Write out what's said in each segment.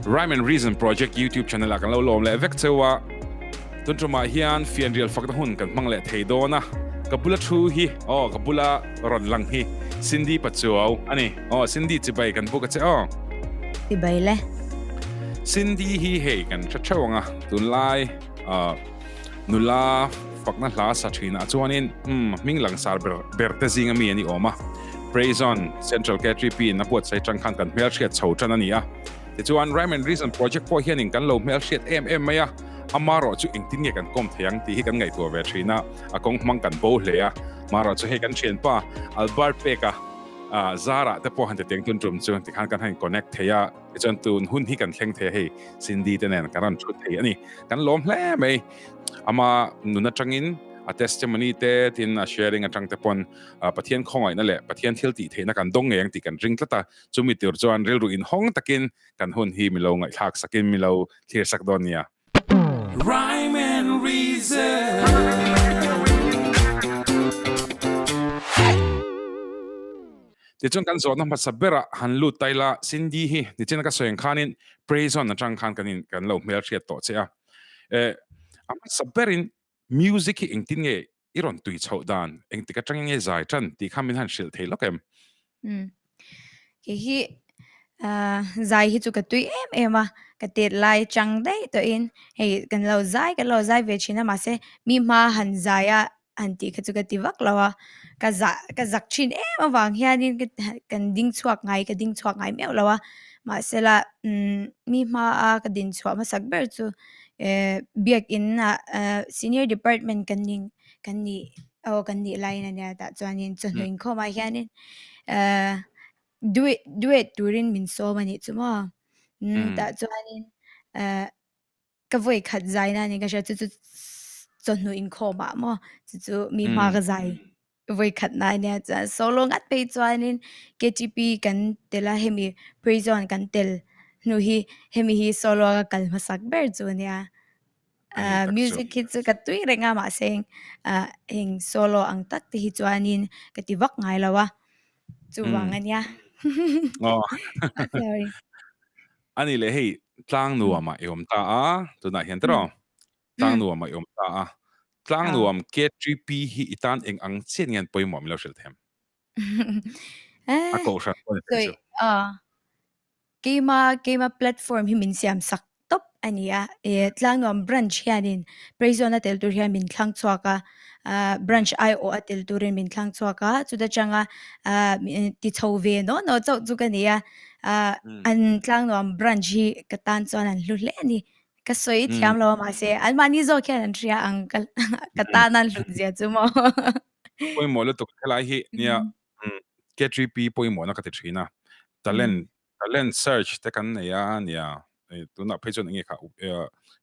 Rhyme and Reason Project YouTube channel ah kan lo lawm leh vek cheu a. Tun tumah hian fianrial fakna hun kan hmang leh thei dawn a. Ka bula thu hi, aw ka bula rawn lang hi Cindy Pachuau a ni. Aw Cindy chibai kan buk a che aw. Chibai le. Cindy hi hei kan hre theuh ang a, tunlai nula fakna hla sa thinah chuanin umm hming langsar ber ber te zinga mi a ni awm a. Praise On Central KTP in a buatsaih tang khan kan hmelhriat chho tan a ni a. Tichuan Rhyme and Reason Project pawh hianin kan lo hmelhriat em em mai a, amarawh chu engtin nge kan kawm thei ang tih hi kan ngaihtuah ve thin a, a kawng hmang kan bo hle a. Marawh chu hei kan thianpa Albert Peka Zarah te pawh han ti teng tun tum chu tikhan kan han connect thei a, tichuan tun hun hi kan thleng thei a hei Cindy te nen kan rawn thut thei a ni. Kan lawm hle mai. Ama nun atangin a testimony te tin a sharing atang te pawn Pathian khawngaihna leh Pathian thil tih theihna kan dawng ngei ang tih kan ring tlat a, chumi tur chuan rilru inhawng takin kan hun hi milo ngaihthlak sakin milo thlir sak dawn nia. Rhyme and Reason. Tichuan kan zawhna hmasa berah han lut ta ila, Cindy hi nichina ka sawi ang khanin Praise On atang khan kan in kan lo hmelhriat tawh che a. Eh, a hmasa berin music hi engtin nge i rawn tui chhoh dan, engtik atangin nge zai tan tih kha min han hrilh thei lawk em? Umm. Kei hi zai hi chu ka tui em em a, ka tet lai chang daih tawhin hei kan lo zai kan lo zai ve thin a mahse mi hma han zai a han tih kha chu ka ti vak lo a, ka zah ka zak thin em avang hianin kan ding chhuak ngai ka ding chhuak ngai miauh lo a mahsela umm mi hma a ka din chhuah hmasak ber chu eh biakin ah senior department kan ning kan nih aw kan nih laiin a nia tah chuanin chawhnu inkhawm ah hianin eh duet duet turin min sawm a nih chu maw umm tah chuanin eh ka vawi khat zai na ni ka hria chu chu chawhnu inkhawm ah maw chu chu mi hma ka zai vawi khat na ania chuan solo ngat phei chuanin K_T_P kan tel a hemi praise on kan tel hnu hi hemi hi solo a ka kal hmasak ber chu ania ah music hi chu ka tui reng a mahse ah heng solo ang tak te hi chuanin ka ti vak ngai lo a chuvang ania sorry. Ani leh hei tlang nuam ah i awm ta a, tunah hian tiraw tlang nuam ah i awm ta a, tlang nuam KTP hi i tan eng ang chiat nge an pawimawh min lo hrilh them? A kohhran pawh ni thei chu. Keima keima platform hi min siam sak tawp a ni a, e Tlangnuam branch hianin Praise-on a tel tur hian min thlang chhuak a, ah branch aiawh a tel turin min thlang chhuak a, chuta changa ah ti chho ve naw naw chauh chu ka ni a, ah an Tlangnuam branch hi ka tan chuan an hlu hle a ni. Ka sawi thiam lo a mahse anmahni zawk hian an hria ang ka ka tan an hlut zia chu maw. Pawimawh lutuk helai hi nia K3P pawimawhna ka ti thin a, talent Talent search te kan nei a nia, tunah phei chuan enge kha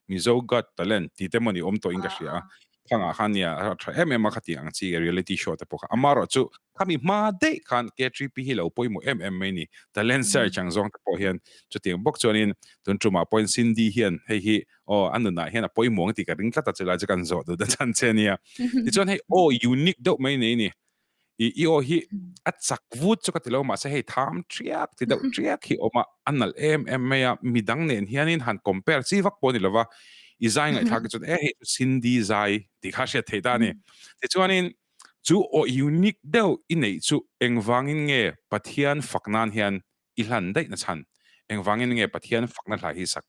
Mizo Got Talent tih te mawni awm tawhin ka hria a, thangah khan nia a tha em em a khati ang chi reality show te pawh kha amarawh chu khami hma daih khan K3P hi lo pawimawh em em mai ni, talent search ang zawng te pawh hian chutiang bawk chuanin tun tumah pawhin Cindy hian hei hi aw a nunah hian a pawimawh ang tih ka ring tlat a chulai chu kan zawh duh ta chhan che nia, tichuan hei aw unique deuh mai nei ni. I i aw hi a chak vut chu ka ti lo mahse hei tham triak ti deuh triak hi awm a, a nalh em em mai a, midang nen hianin han compare chi vak pawh a ni lo va, i zai ngaihthlak hi chuan e hei chu Cindy zai tih kha a hriat theih ta a ni. Tichuanin chu aw unique deuh i neih chu engvangin nge Pathian fak nan hian i hlan daih na chhan? Engvangin nge Pathian fakna hla hi sak?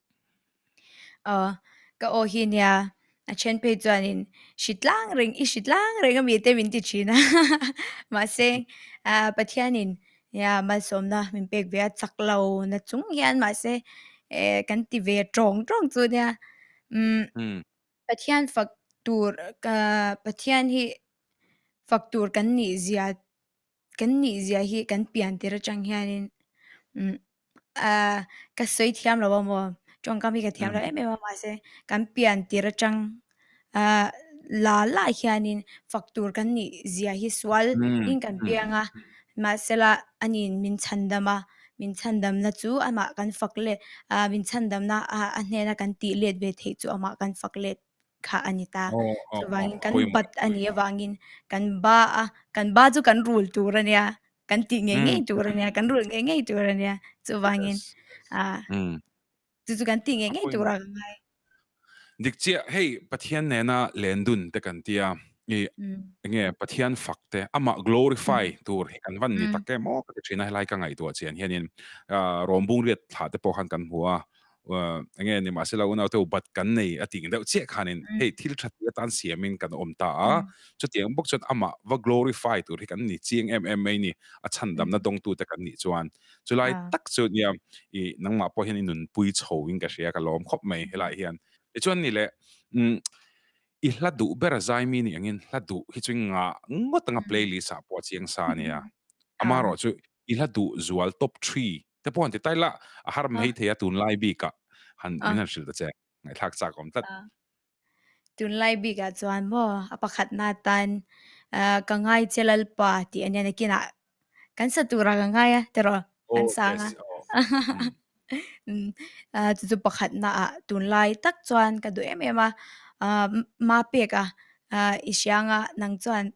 Aw, ka aw hi nia, a then phei chuanin hri tlang reng, i hri tlang reng ami te min ti thin a. Mahse, ah Pathianin nia malsawmna min pek ve a, chak lo na chung hian mahse eh kan ti ve tawng tawng chu nia. Umm, Pathian fak tur, Pathian hi fak tur kan nih zia Kan nih zia hi kan pian tir atang hianin umm ah ka sawi thiam lo a maw tawngkam hi ka thiam lo em em a mahse kan pian tir atang ah la la hianin fak tur kan nih zia hi sual in kan piang a mahsela aniin min chhandam a min chhandamna chu amah kan fak let ah min chhandamna a hnena kan tih let ve theih chu amah kan fak let kha a ni ta. Chuvangin kan bat a nih avangin kan ba a, kan ba chu kan rul tur a nia, kan tih ngei ngei tur a nia, kan rul ngei ngei tur a nia. Chuvangin ah. Chu chu kan tih ngei A ngei pawimawh. turah ka ngai. Dik chiah, hei Pathian nena lendun te kan tia, i enge Pathian fak te, amah glorify tur hi kan van ni tak em aw ka ti thin a, helai ka ngaihtuah chian hianin Rawmbung riat thlah te pawh khan kan hmu a, enge nimahsela unaute u bat kan nei a tih deuh chiah khanin hei thil tha ti atan siamin kan awm ta a, chutiang bawk chuan amah va glorify tur hi kan ni chiang em em mai ni, a chhandamna dawngtute kan nih chuan. Chulai tak chu nia i nangmah pawh hian i nunpui chho in ka hria ka lawm khawp mai helai hian. Tichuan ni le umm i hla duh ber a zai mi nih angin hla duh hi chu i ngah ngawt anga playlist ah pawh a chiang sa ania. Amaherawh chu i hla duh zual top three te pawh han ti tai la a har mai thei a tunlai bik ah han min han hrilh ta che ngaihthlak chak awm tlat. Tunlai bik ah chuan maw a pakhatna atan ka ngai che Lalpa tih ania nakinah Kan sa turah ka ngai a tiraw? Kan Oh, sang a. yes. Oh. Mm. Um, chu chu pakhatna ah tunlai tak chuan ka duh em em a. Ah, ma pek a, ah, i hriang a, nang chuan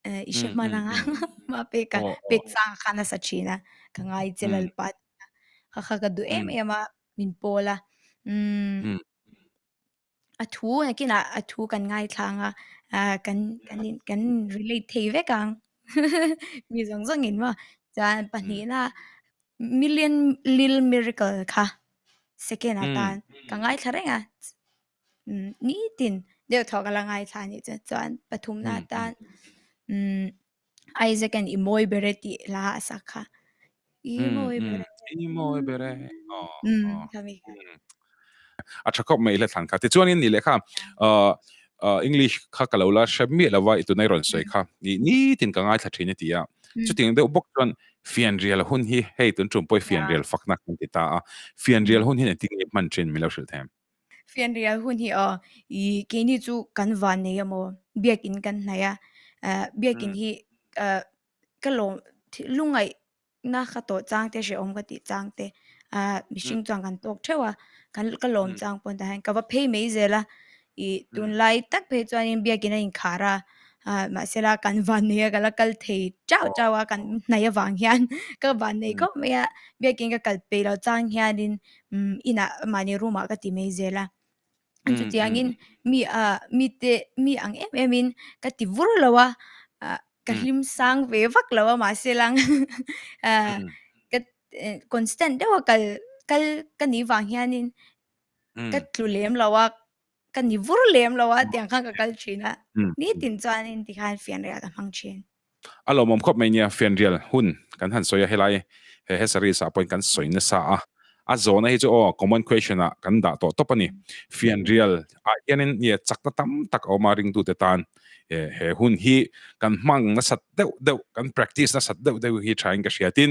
eh, i hre Mm, hman mm, ang a. mm. Ma pek a, Oh, oh. pek chang khan a sa thin a. Ka ngai che Mm. Lalpa tih a. Kha kha ka duh em em a, min pawl a. Um, Mm. A thu nakinah a thu kan ngaithla ang a, ah kan kan in kan relate thei vek ang mi zawng zawng in maw. Chuan pahnihna Million Lil Miracle kha second atan ka ngaithla reng a, umm nitin deuh thaw ka la ngaithla a nih chu. Chuan pathumna atan umm Isaac an i mawi ber e tih hla a sak kha. I mawi ber e. I mawi ber e. Umm khami kha. A tha khawp mai i hla thlan kha. Tichuanin ni leh kha English kha ka lo la hre miah lova i tunai rawn sawi kha. Ni nitin ka ngaithla thin i ti a. Chutiang deuh bawk chuan fianrial hun hi hei tun tum pawh i fianrial fakna kan ti ta a. Fianrial hun hi engtin nge hman thin min lo hrilh thei em? Fianrial hun hi aw i keini chu kan van nei emaw biakin kan hnaih a, eh biakin hi eh ka lawm lungaih na ka tawh chang te hrehawm ka tih chang te ah mihring chuan kan tawk theuh a, kan ka lawm chang pawh tah hian ka va phei mai zel a, ih tunlai tak phei chuanin biakin a inkhar a, ah mahsela kan van nei a ka la kal thei chauh chauh a kan hnaih avang hian ka van nei khawp mai a, biakin ka kal peih loh chang hianin umm inah mahni room ah ka ti mai zel a chutiangin mi ah mite mi ang em em in ka ti vur lo a ah ka hlim sang ve vak lo a mahse lang ah ka constant deuh a kal kal ka nih vang hianin ka tlu lem lo a ka ni vur lem lo a tiang khan ka kal thin a nitin chuanin tikhan fianrial ka hmang thin. A lawmawm khawp mai nia, fianrial hun kan han sawi a, helai he he series ah pawhin kan sawi nasa a, a zawhna hi chu aw common question ah kan dah tawh tawp a ni. Fianrial ah hianin nia chakna tam tak a awm a ringtute tan he he hun hi kan hmang nasat deuh deuh, kan practice nasat deuh deuh hi tha in ka hria. Tin,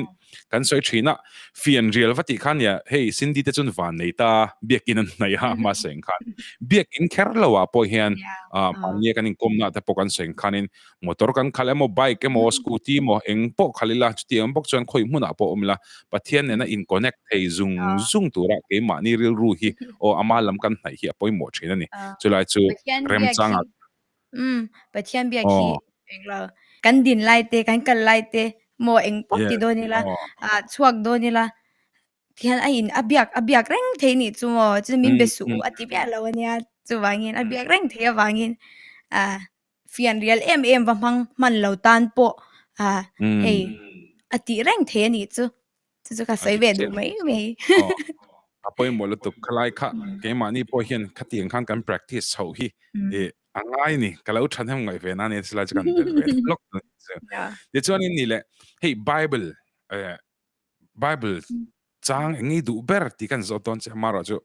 kan sawi thin a, fianrial va tih khan nia hei Cindy te chuan van nei ta biakin an hnaih a mahse eng khan biakin kher lo ah pawh hian ah mahnia kan inkawmna te pawh kan sawi ang khanin Motor kan khalh emaw, bike emaw, scooty emaw, eng pawh khalh ila, chutiang bawk chuan khawi hmunah pawh awm ila, Pathian nena in connect thei zung zung tura keimahni rilru hi aw ama lam kan hnaih hi a pawimawh thin a ni. Chulai chu Pathian biak hi, remchanga. umm, Pathian biak hi englo, kan din lai te, kan kal lai te maw eng pawh ti dawn ila, ah chhuak dawn ila, tihian a in a biak a biak reng thei nih chu maw, chu min be suh u a ti miah lo ania, chuvangin a biak reng thei avangin ah fianrial em em va hmang hman lo tan pawh ah hei a tih reng thei a nih chu chu chu ka sawi ve duh mai mai. A pawimawh lutuk khalai kha keimahni pawh hian khatiang khan kan practice chhoh hi i a ngai ni ka lo thahnem ngaih ve na nia chulai chu kan belh ve lawk chu. Tichuanin ni leh hei Bible eh Bible chang eng nge duh ber tih kan zawt dawn che amarawh chu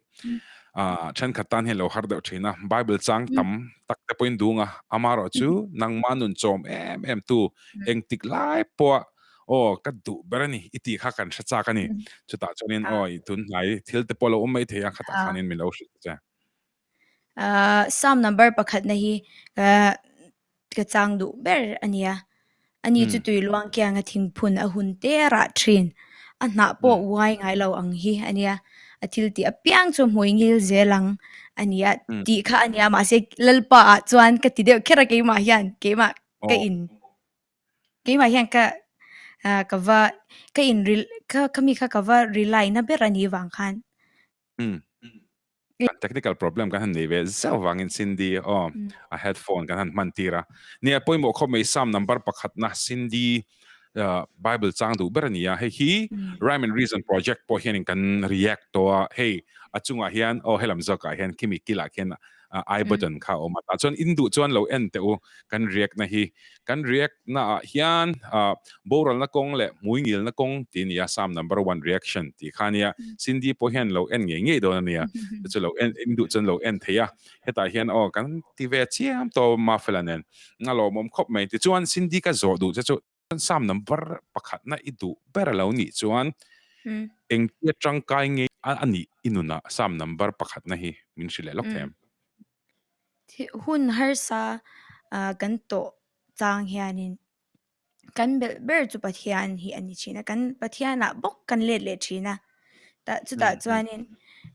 ah thenkhat tan hian lo har deuh thin a Bible chang tam tak te pawhin dung a amarawh chu nangma nun chawm em em tu engtik lai pawh aw ka duh ber a ni i tih kha kan hre chak a ni chutah chuanin aw i tunhnai thil te pawh lo awm mai thei a khatah khanin min lo hrilh ta che. Ah Psalm number pakhatna hi ka chang duh ber a nia. Ani chu tui luang kianga thingphun a hun te a rah thin. A hnah pawh uai ngai lo ang hi a nia. A thil tih apiang chu hmui ngil zel ang a nia tih kha a nia. Mahse Lalpa ah chuan ka ti deuh kher a keimah hian keimah ka in keimah hian ka ah ka va ka in ka mi kha ka va rely na ber a nih vang khan. Kan technical problem kan han nei ve zeuh vangin Cindy aw a headphone kan han hman tir a. Nia pawimawh khawp mai Psalm number pakhatna Cindy Bible chang duh ber a ni a. Hei hi Rhyme and Reason project pawh hianin kan react tawh a. Hei a chungah hian aw helam zawkah hian khimi kilah khian I button kha a awm a. Tah chuan in duh chuan lo en teh u kan react na hi. Kan react na ah hian boralna kawng leh hmui ngilna kawng tih a ni a, Psalm number one reaction tih kha a nia. Cindy pawh hian lo en ngei ngei dawn a nia. Chu chu lo en in duh chuan lo en thei a. Hetah hian aw kan ti ve chiam tawh Mafela nen a lawmawm khawp mai. Tichuan Cindy ka zawh duh che chu Psalm number pakhatna i duh ber a lo nih chuan engtia tangkai nge a nih i nunah Psalm number pakhatna hi min hrilh leh lawk thei em? Hun harsa kan tawh chang hianin kan belh ber chu Pathian hi a ni thin a, kan Pathianah bawk kan let leh thin a, tah chutah chuanin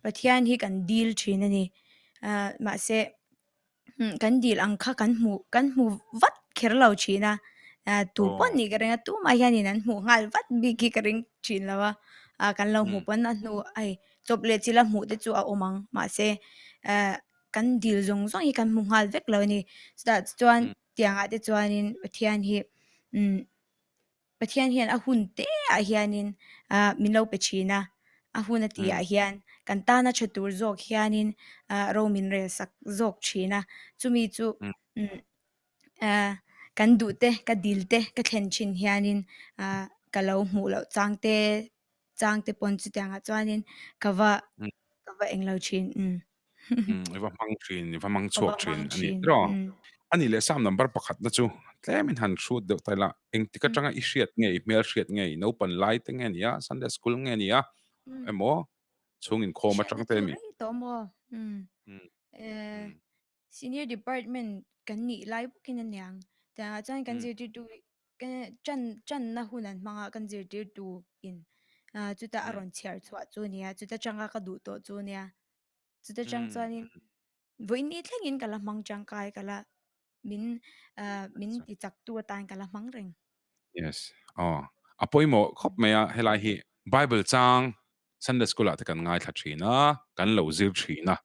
Pathian hi kan dil thin a ni. Mahse kan dil ang kha kan hmu kan hmu vat kher lo thin a, tu pawn nih ka ring a, tumah hianin an hmuh nghal vat bik hi ka ring thin lo a, kan lo hmuh pawn a hnu hei chawp leh chila hmuh te chu a awm ang mahse eh kan dil zawng zawng hi kan hmu nghal vek lo a ni chutah chuan tiangah te chuanin Pathian hi umm Pathian hian a hun te ah hianin ah min lo pe thin a a hun a tih ah hian kan tana tha tur zawk hianin ah ro min rel sak zawk thin a chumi chu umm eh kan duh te ka dil te ka thlen thin hianin ah ka lo hmuh loh chang te. Chang te pawn chutiangah chuanin ka va ka va englo thin umm. Umm i va hmang thin i va hmang chhuak thin a ni tiraw? A nih leh Psalm number pakhatna chu tlemin han hrut deuh ta ila engtik atanga i hriat nge i hmel hriat nge i naupan lai te nge ni a Sunday school nge ni a emaw chhung inkhawm atang te emi? Hriatna chu rei tawh maw? Umm eh Senior department kan nih lai bawkin a niang. Tiangah chuan kan zirtirtu tan tanna hun an hmang a, kan zirtirtu in chutah a rawn chhiar chhuah chu a nia, chuta tanga ka duh tawh chu a nia. Chuta tang chuanin vawiin ni thlengin ka la hmang tangkai, ka la min min ti chaktu atan ka la hmang reng. Yes, aw a pawimawh khawp mai a helai hi Bible chang Sunday school ah te kan ngaithla thin a, kan lo zir thin a.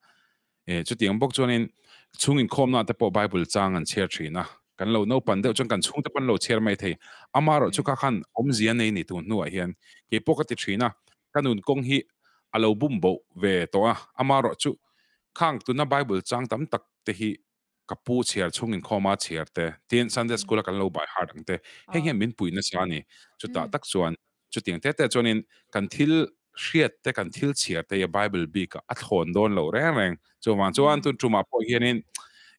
E, chutiang bawk chuanin chhung inkhawmna te pawh Bible chang an chhiar thin a. Kan lo naupan deuh chuan kan chhungte pawh an lo chhiar mai thei. Amaherawh chu kha khan awmzia nei ni tun hnuah hian kei pawh ka ti thin a, ka nun kawng hi a lo bum boh ve tawh a. Amaherawh chu khang tuna Bible chang tam tak te hi ka pu chhiar chhung inkhawma chhiar te, tin Sunday school a kan lo by heart ang te, heng hian min pui nasa a ni. Chutah tak chuan chutiang te te chuanin kan thil hriat te, kan thil chhiar te hi Bible bik ah a thlawn dawn loh reng reng. Chuvang chuan tun tumah pawh hianin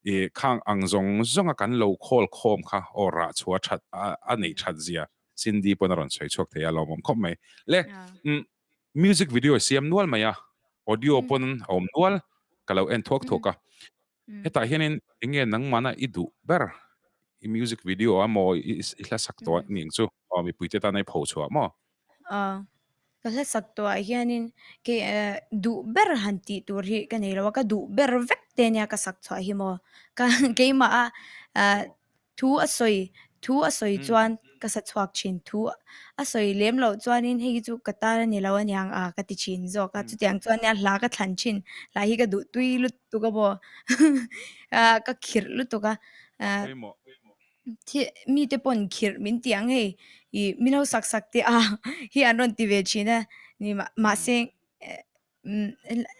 ih khang ang zawng zawng a kan lo khawl khawm kha aw rah chhuah that a neih that zia Cindy pawn a rawn sawi chhuak thei a lawmawm khawp mai. Le music video siam nual mai a, audio pawn a awm nual ka lo en thuak thuak a. Hetah hianin eng nge nangmahna i duh ber i music video a maw i hla sak tawh ni ang chu aw mipuite tana i pho chhuah maw? Aw, ka hla sak tawhah hianin kei duh ber han tih tur hi ka nei lo a, ka duh ber vek te nia ka sak chhuah hi maw? Ka keimah a Thu a sawi, thu a sawi chuan ka sa chhuak thin, thu a sawi lem loh chuanin hei hi chu ka tan a ni lo aniang a ka ti thin zawk a, chutiang chuan nia hla ka thlan thin, hla hi ka duh tui lutuk a maw ka khirh lutuk a, mite pawn khirh min ti ang hei ih min lo sak sak teh a hi an rawn ti ve thin a, mahse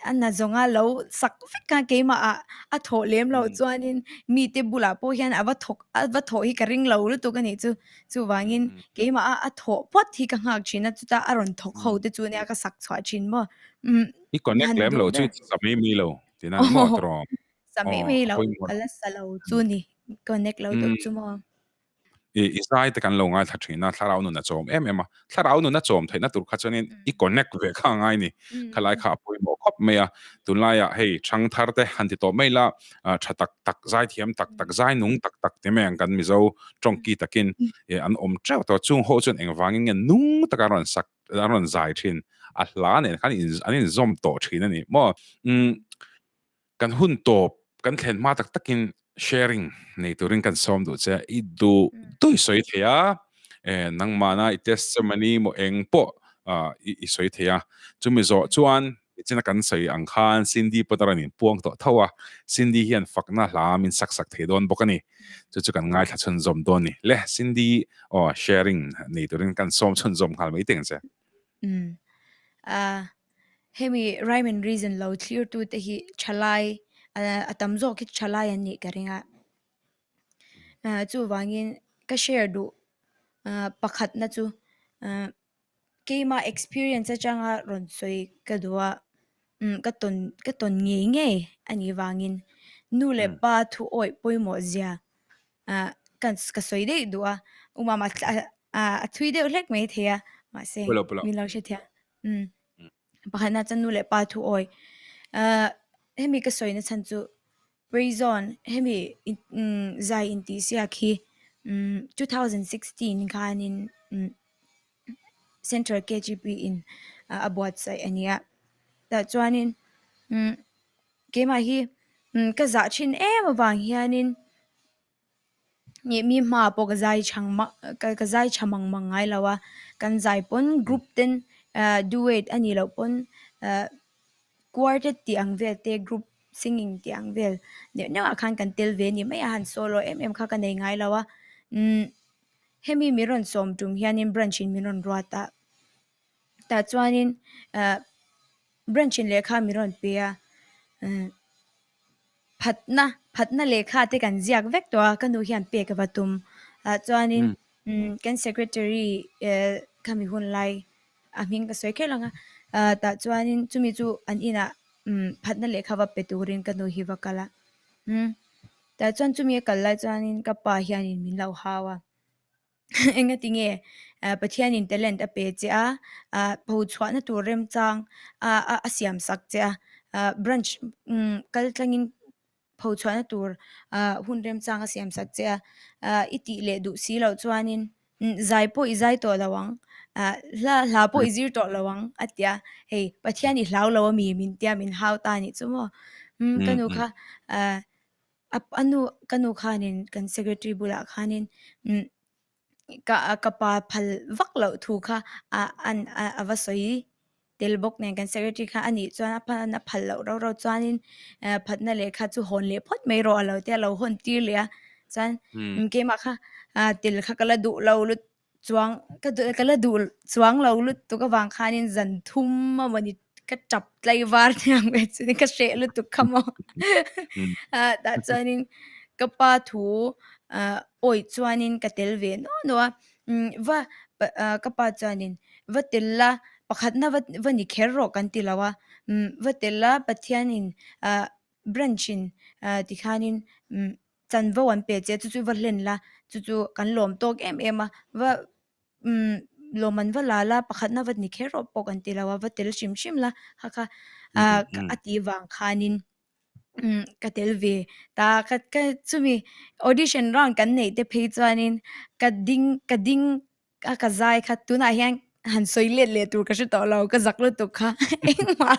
A na zawnga lo sak vek a keimah ah a thawh lem loh chuanin mite bulah pawh hian a va thawk a va thawh hi ka ring lo lutuk a nih chu. Chuvangin keimah a a thawh phawt hi ka nghak thin a chuta a rawn thawk ho te chu nia ka sak chhuah thin maw. I connect lem lo chu sa mai mai lo tihna ni maw tiraw? Sa mai mai lo ka la sa lo chu ni connect lo deuh chu maw. I i zai te kan lo ngaithla thin a, thlarau nun a chawm em em a. Thlarau nun a chawm theihna tur kha chuanin i connect ve kha a ngai ni. Khalai kha a pawimawh khawp mai a. Tunlaiah hei thang thar te han ti tawh mai la, tha tak tak, zai thiam tak tak, zai nung tak tak ti mai ang kan Mizo tawngki takin an awm teuh tawh. Chung ho chuan engvangin nge nung taka an rawn sak, an rawn zai thin. A hla nen khan an inzawm tawh thin a ni maw. Kan hun tawp kan thlen hma tak takin sharing nei turin kan sawm duh che. I duh duh i sawi thei a, nangmahna i testimony maw eng pawh i sawi thei a. Chumi zawh chuan Nichina kan sawi ang khan Cindy pawh a rawn inpuang tawh tho a, Cindy hian fakna hla min sak sak thei dawn bawk a ni. Chu chu kan ngaithla chhunzawm dawn ni. Le, Cindy aw sharing nei turin kan sawm chhunzawm nghal mai teng che. Umm. Ah, hemi rhyme and reason lo thlir tu te hi thalai, a tam zawk hi thalai an nih ka ring a. Ah, chuvangin ka share duh pakhatna chu ah Keimah experience atanga rawn sawi ka duh a, umm ka tawn ka tawn ngei ngei a nih vangin nu leh pa thu awih pawimawh zia ah ka ka sawi daih duh a, u mama a thui deuh hlek mai thei a mahse min lo hrethiam umm pakhatna chuan nu leh pa thu awih ah hemi ka sawina chhan chu Prison hemi zai intihsiak hi 2016 khanin Central KGP in a buatsaih a ni a, tah chuanin keimah hi ka zah thin em avang hianin ih mi hmaah pawh ka zai chhang mah ka zai tha mang mang ngai lo a, kan zai pawn group ten duet a nih loh pawn quartet tih ang vel te group singing tih ang vel neuh neuh ah khan kan tel ve a ni mai a, han solo em em kha ka nei ngai lo a, umm hemi min rawn sawm tum hianin branch in min rawn ruat a, tah chuanin ah branch in lehkha min rawn pe a umm. Phatna, phatna lehkha te kan ziak vek tawh a, ka nu hian pek a va tum. Ah chuanin kan secretary khami hun lai a hming ka sawi kher lang a, ah tah chuanin chumi chu an inah phatna lehkha va pe turin ka nu hi va kal a. Tah chuan chumi a kal lai chuanin ka pa hianin min lo hau a. Engati nge Pathianin talent a pe che a, pho chhuahna tur remchang a siam sak che a, branch kal tlangin pho chhuahna tur hun remchang a siam sak che a, i tih leh duh si loh chuanin zai pawh i zai tawh lo ang, hla hla pawh i zir tawh lo ang a ti a, hei Pathian i hlau lo ami min tia min hau ta anih chu maw? Ka nu kha A nu ka nu khanin kan secretary bulah khanin umm ka ka pa phal vak loh thu kha a an a va sawi tel bawk nen kan secretary kha a nih chuan a phan a phal loh rau rau chuanin eh phatna lehkha chu hawn leh phawt mai rawh a lo tia a lo hawn tir leh a chuan keimah kha ah tel kha ka la duh lo lut Chuang ka duh ka la duh chuang lo lutuk avang khanin zan thum a mawni ka tap tlai var thiang ve chu ka hreh lutuk kha maw ah tah chuanin ka pa thu ah awih chuanin ka tel ve nuah nuah a umm va ah ka pa chuanin va tel la pakhatna va va ni kher rawh kan ti lo a umm va tel la Pathianin ah branch in ah tikhanin umm chanvo an pe che a chu chu va hlen la chu chu kan lawm tawk em em a va umm lawm an va la la pakhatna va ni kher rawh pawh kan ti lo a va tel hrim hrim la kha kha ah a tih vang khanin umm ka tel ve ta ka ka chumi audition round kan neih te phei chuanin ka ding ka ding A ka zai kha tunah hian han sawi let leh tur ka hre tawh lo ka zak lutuk kha engmah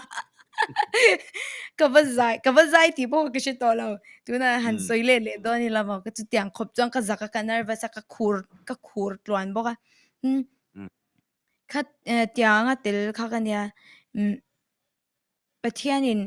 ka va zai ka va zai tih pawh ka hre tawh lo tunah han sawi let leh dawn ila maw ka chutiang khawp chuan ka zak a ka nervous a ka khur ka khur tluan bawk a umm kha tiang a tel kha ka nia umm. Pathianin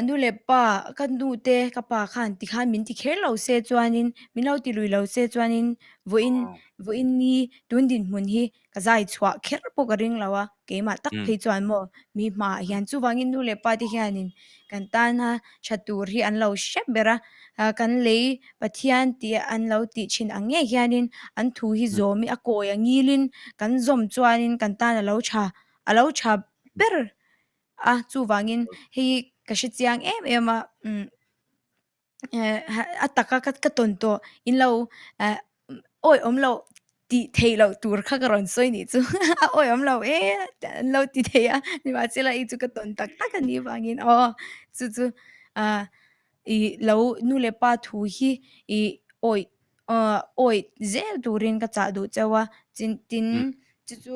nu leh pa ka nu te ka pa khan tikhan min ti kher lo se chuanin min lo ti lui lo se chuanin vawiin vawiin ni tun dinhmun hi ka zai chhuah kher pawh ka ring lo a keimah tak phei chuan maw mi hmaah hian chuvangin nu leh pa te hianin kan tana tha tur hi an lo hre ber a kan lei Pathian tih an lo tih thin ang ngei hianin an thu hi zawm i a kawi a ngilin kan zawm chuanin kan tan a lo tha a lo tha ber a chuvangin hei ka hre chiang em em a umm eh a taka ka ka tawn tawh in lo eh awi awm loh tih theih loh tur kha ka rawn sawi nih chu a awi awm lo e an lo ti thei a nimahsela hei chu ka tawn tak tak a nih vangin aw chu chu ah ih lo nu leh pa thu hi ih awi ah awi zel turin ka chah duh chauh a chin tin chu chu.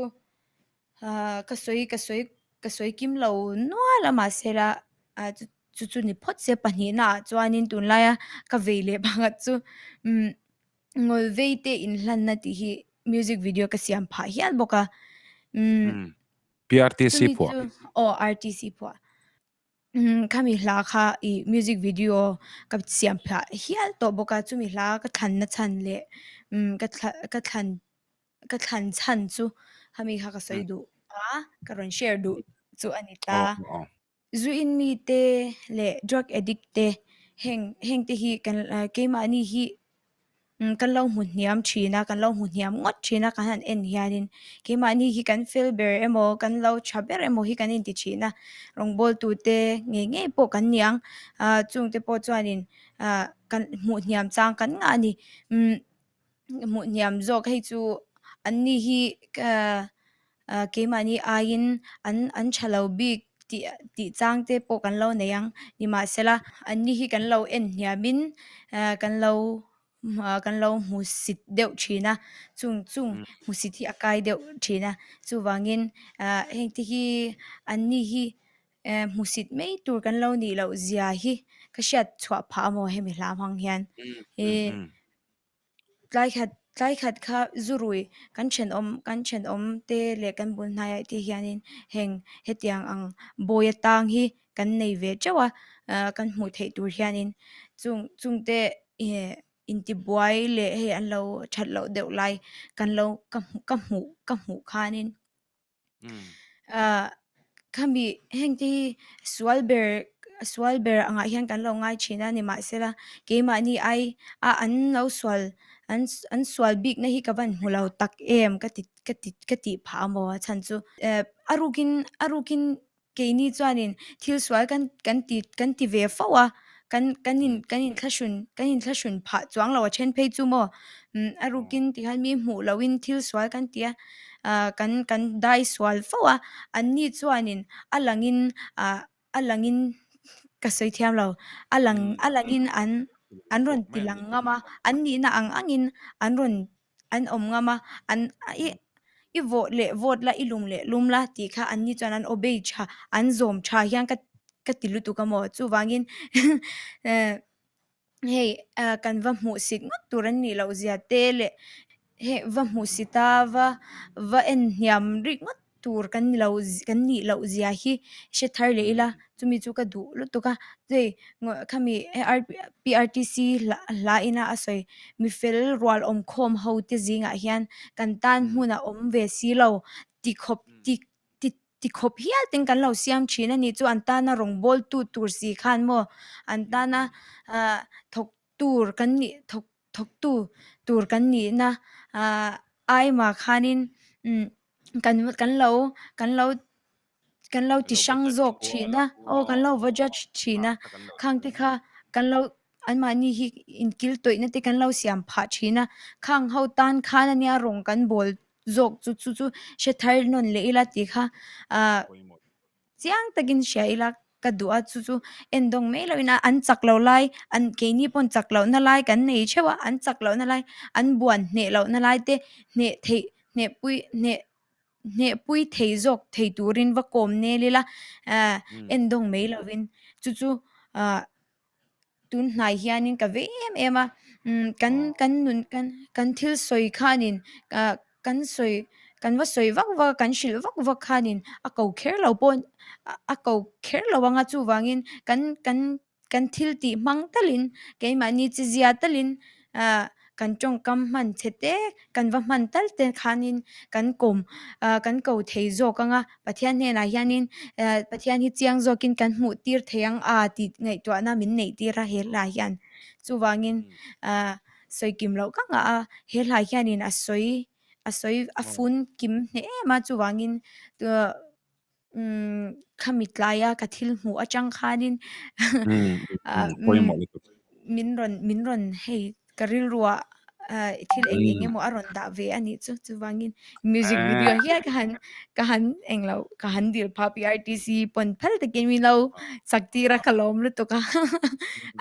Ahh ka sawi ka sawi ka sawi kim lo nual a mahse la ah chu chu chu ni phawt se pahnihna ah chuanin tunlaia ka vei leh pakhat chu umm ngawlvei te inhlanna tih hi music video ka siam phah hial bawk a umm. PRTC Chumi phuah. chu aw RTC phuah. Khami hla kha i music video ka siam phah hial tawh bawk a, chumi hla ka thlanna chhan leh ka thla ka thlan ka thlan chhan chu khami kha ka sawi duh a, ka rawn share duh chu a ni ta. Zu in mi te leh drug addict te heng heng te hi kan keimahni hi Kan lo hmu hniam thin a, kan lo hmu hniam ngawt thin a, kan han en hianin keimahni hi kan fel ber emaw, kan lo tha ber emaw hi kan inti thin a, rawngbawltute ngei ngei pawh kan ni ang, ah chungte pawh chuanin ah kan hmuh hniam chang kan ngah a ni, umm hmuh hniam zawk hei chu anni hi ah ah keimahni aiin an an tha lo bik tih tih chang te pawh kan lo nei ang nimahsela anni hi kan lo en hniamin ah kan lo ah kan lo hmusit deuh thin a chung chung hmusit hi a kai deuh thin a chuvangin ah heng te hi anni hi eh hmusit mai tur kan lo nih loh zia hi ka hriat chhuah phah a maw hemi hla hmang hian ih. Tlai khat tlai khat kha zu rui kan thenawm kan thenawm te leh kan bul hnaiah te hianin heng hetiang ang bawi atang hi kan nei ve teuh a ah kan hmuh theih tur hianin chung chung te ih intibuai leh hei an lo that loh deuh lai kan lo ka ka hmuh ka hmuh khanin. Khami heng te hi sual ber sual ber angah hian kan lo ngai thin a nimahsela keimahni ai a an lo sual an an sual bikna hi ka van hmu lo tak em ka ti ka ti ka tih phah a maw a chhan chu a rukin a rukin Keini chuanin thil sual kan kan ti kan ti ve fo a, kan kan in kan inthlahrun kan inthlahrun phah chuang lo a then phei chu maw umm a rukin tikhan mi hmuh lohin thil sual kan ti a, ah kan kan dai sual fo a, anni chuanin a langin ah a langin ka sawi thiam lo, a lang a langin an an rawn ti lang ngam a, an nihna ang angin an rawn an awm ngam a, an i i vawh leh vawt la i lum leh lum la tih kha an ni chuan an obey tha an zawm tha hian ka ka ti lutuk a maw chuvangin eh hei ah kan va hmuh sit ngawt tur an nih loh zia te leh hei va hmuh sit a va va en hniam rik ngawt tur kan ni lo kan nih loh zia hi hre thar leh ila chumi chu ka duh lutuk a hei khami PRTC hla ina a sawi mi fel rual awm khawm ho te zingah hian kan tan hmun a awm ve si lo ti khawp ti ti ti khawp hial ten kan lo siam thin a nih chu an tana rawngbawl tu tur si khan maw an tana ah thawk tur kan nih thawk thawktu tur kan nihna ah aima khanin umm kan kan lo kan lo kan lo ti hrang zawk thin a aw kan lo va judge thin a khang te kha kan lo anmahni hi inkil tawihna te kan lo siam phah thin a khang ho tan khan ania rawng kan bawl zawk chu chu chu hre thar nawn leh ila tih kha ah Chiang takin hria ila ka duh a, chu chu en dawng mai loin a an chak loh lai an keini pawn chak lohna lai kan nei theuh a, an chak lohna lai an buan hneh lohna lai te hneh theih hneh pui hneh hneh pui thei zawk thei turin va kawm nel ila ah en dawng mai lovin chu chu ah tun hnai hianin ka vei em em a umm kan kan nun kan kan thil sawi khanin ah kan sawi kan va sawi vak vak a kan hrilh vak vak khanin a ko kher lo pawh a ko kher lo ang a chuvangin kan kan kan thil tih hmang talin keimahni chi zia talin ah kan tawngkam hman chhe te kan va hman tal te khanin kan kawm ah kan ko thei zawk ang a Pathian hnenah hianin eh Pathian hi chiang zawkin kan hmuh tir thei ang a tih ngaihtuahna min neih tir a he hla hian chuvangin ah sawi kim loh ka ngah a he hla hianin a sawi a sawi a fun kim hneh em a chuvangin umm khami tlaia ka thil hmuh atang khanin min rawn min rawn hei ka rilruah thil eng eng emaw a rawn dah ve a nih chu chuvangin music video hian ka han ka han englo ka han dil phah PRTC pawn phal takin min lo chak tir a ka lawm lutuk a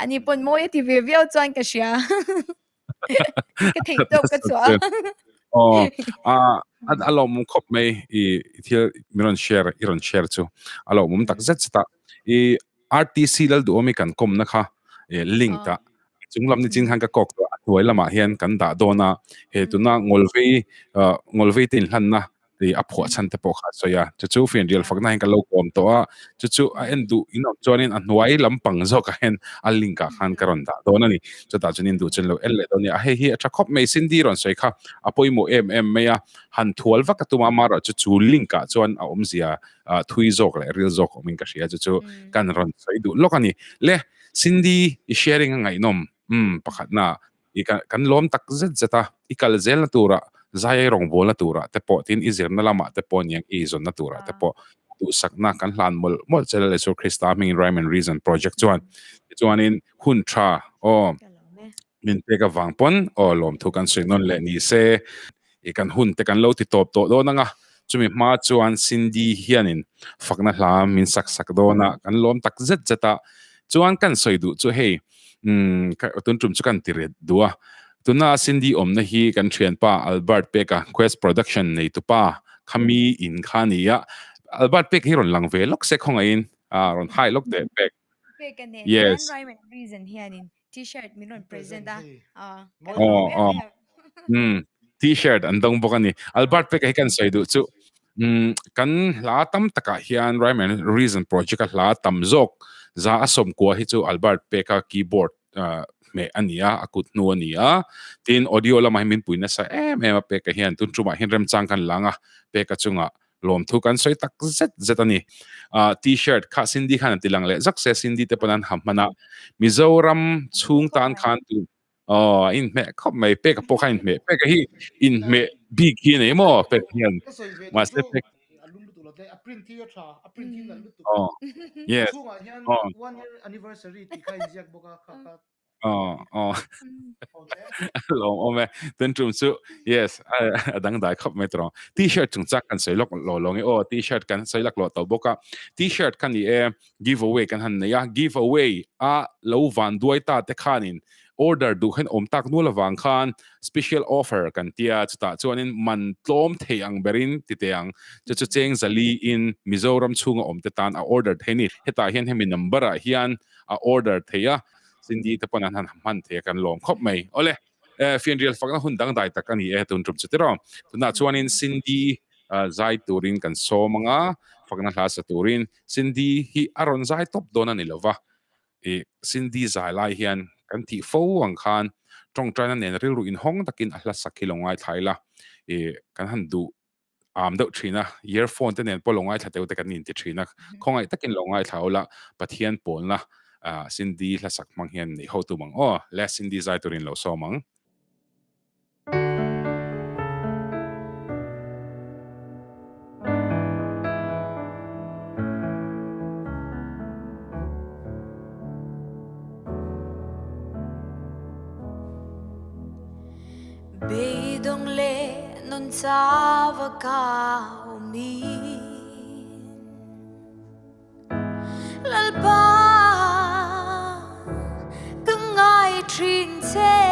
ani pawn mawi a ti ve viau chuan ka hria. Ka theih tawp ka chhuah a. Aw, a a lawmawm khawp mai i thil min rawn share i rawn share chu a lawmawm tak zet zet a. I RTC Lalduhawmi kan kawmna kha link ah chung lam nichin khan ka kawk tawh a hnuai lamah hian kan dah dawn a. He tuna Ngawlvei Ngawlvei te inhlanna. I a phuah chhan te pawh kha a sawi a, chu chu fianrial fakna hian ka lo kawm tawh a, chu chu a en duh in awm chuanin a hnuai lampang zawkah hian a link ah khan ka rawn dah dawn a ni. Chutah chuan in duh chuan lo en leh dawn a ni. A hei hi a tha khawp mai, Cindy rawn sawi kha a pawimawh em em mai a, han thual vak a tum a, amaherawh chu chu link ah chuan a awmzia thui zawk leh ril zawk awmin ka hria, chu chu kan rawn sawi duh lawk a ni. Le Cindy i sharing a ngaihnawm umm pakhatna i kan lawm tak zet zet a, i kal zelna turah zai rawngbawlna turah te pawh tin i zirna lamah te pawh niang i zawnna turah te pawh duhsakna kan hlan mawlh mawlh che Lal Isua Krista hmingin Rhyme and Reason Project chuan tichuanin hun tha aw min pek avang pawn aw lawmthu kan sawi nawn leh ni se i kan hun te kan lo ti tawp tawh dawn anga chumi hma chuan Cindy hianin fakna hla min sak sak dawn a kan lawm tak zet zet a chuan kan sawi duh chu hei umm tun tum chu kan ti ret duh a tuna Cindy awmna hi kan thianpa Albert Peka Quest Production nei tupa khami in kha a ni a Albert Peka hi rawn lang ve lawk se khawngaihin a rawn hai lawk teh pek Peka nen hian yes Rhyme and Reason hianin T-shirt min rawn present a. Oh, oh. T-shirt an dawng bawk a ni. Albert pek hi kan sawi duh chu. Kan hla tam takah hian Rhyme and Reason project a hla tam zawk za a sawm kua hi chu Albert peka keyboard hmeh a ni a, a kut hnu a ni a. Tin, audio lamah hian min pui nasa em em a peka hian tun tumah hian remchang kan lang a, peka chungah lawmthu kan sawi tak zet zet a ni. T-shirt kha Cindy khan an ti lang leh zak se, Cindy te pawn an ha hman a, Mizoram chhung tan khan tu aw a inhmeh khawp mai, peka pawh kha a inhmeh, peka hi inhmeh bik hi a nei maw pek hian mahse pek aw yes aw Aw, aw. Lawm awm e. Tun tum chu, yes, a dang dai khawp mai tawh. T-shirt chung chak kan sawi lawk lo lo nge aw, T-shirt kan sawi lak lo tawh bawk a. T-shirt kha ni e, give away kan han nei a, give away a lo van duai ta te khanin order duh hian awm tak nual avang khan special offer kan tia, chutah chuanin man tlawm thei ang berin ti teh ang. Chu chu cheng zali in Mizoram chhunga awm te tan a order thei a ni. Hetah hian hemi number ah hian a order thei a, Cindy te pawn an han hman thei a kan lawm khawp mai. Awle, fianrial fakna hun dangdai tak a ni e tun tum chu tiraw. Tunah chuanin Cindy zai turin kan sawm anga, fakna hla sa turin Cindy hi a rawn zai tawp dawn a ni lova. I Cindy zai lai hian kan tih fo ang khan tawngtaina nen rilru inhawng takin a hla sak hi lo ngaithla ila, i kan han duh am deuh thin a, earphone te nen pawh lo ngaithla teuh te kan inti thin a, khawngaih takin lo ngaithla ula, Pathian pawlna Cindy hlasak hmang hian neih ho tum ang aw, le Cindy zai turin lo sawm ang. Beidawng leh nun chava ka awmin Lalpa ka ngai thin che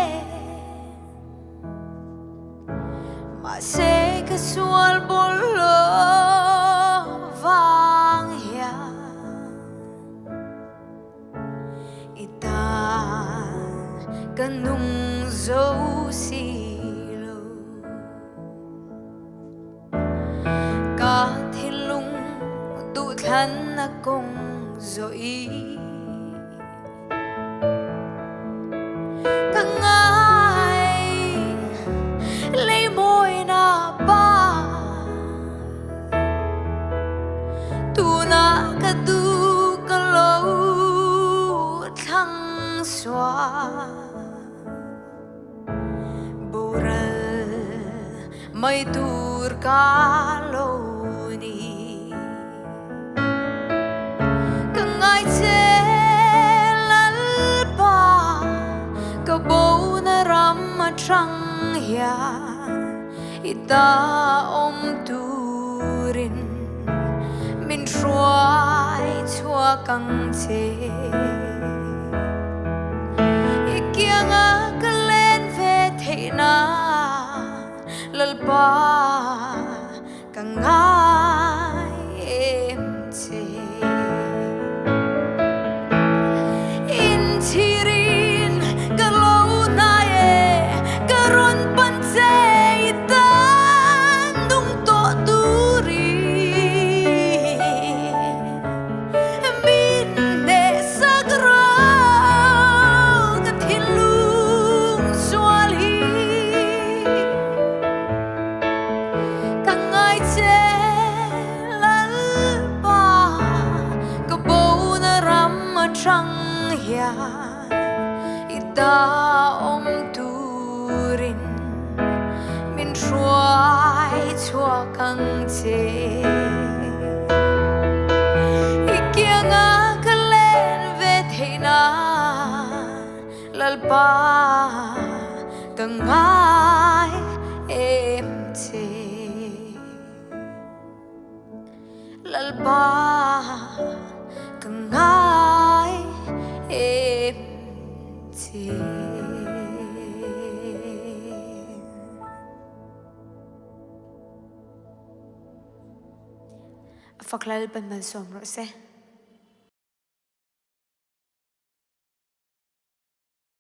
Mahse ka sual bawlhhlawh vang hian I tan ka nung zo si lo. Ka thinlung duhthlan a kawng zawh i Ka ngai lei mawina pa Tunah ka duh ka lo thlang sual Boral mai tur ka lo ni Ka ngai che Lalpa ka bona ram atang hian I ta awm turin min hruai chhuak ang che. I kianga ka len ve theih nan Lalpa ka ngai em che. Inchhirin ka lo hnai e, ka rawn pan che i tan nung tawh tu. hrang hian i ta awm turin min hruai chhuak ang che. I kianga ka len ve theih nan Lalpa ka ngai em che. Lalpa ka ngai em che. A fak Lalpan malsawm rawh se.